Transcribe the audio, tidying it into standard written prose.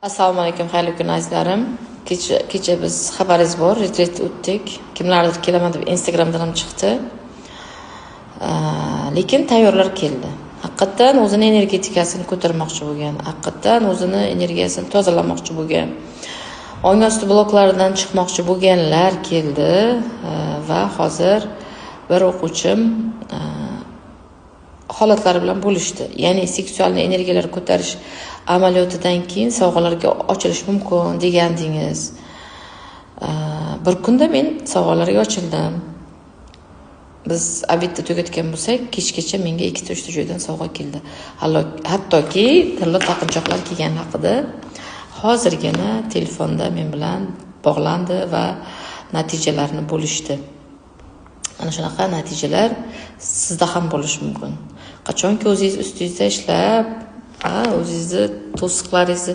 Assalomu alaykum, xayrli kun, azizlarim. Kecha biz, xabaringiz bor, retrit o'tdik. Kimlardir kelaman deb Instagramdan ham chiqdi. Lekin tayyorlar keldi. Haqiqatdan o'zini energetikasini ko'tarmoqchi bo'lgan, haqiqatdan o'zini energiyasini tozalamoqchi bo'lgan, ong osti bloklaridan chiqmoqchi bo'lganlar keldi va hozir bir o'quvchim holatlari bilan bo'lishdi. Ya'ni seksualniy energiyalar ko'tarish amaliyotidan keyin sovg'alarga ochilish mumkin degandingiz. Bir kunda men sovg'alarga ochildim. Biz обед da tugatgan bo'lsak, kechgacha menga ikkita, uchta joydan sovg'a keldi. Hattoki tilla taqinchoqlar kelgani haqida hozirgina telefonda men bilan bog'landi va natijalarni bo'lishdi. Mana shunaqa natijalar sizda ham bo'lishi mumkin. Qachonki o'zingiz ustingizda ishlab, o'zingizni to'siqlaringizni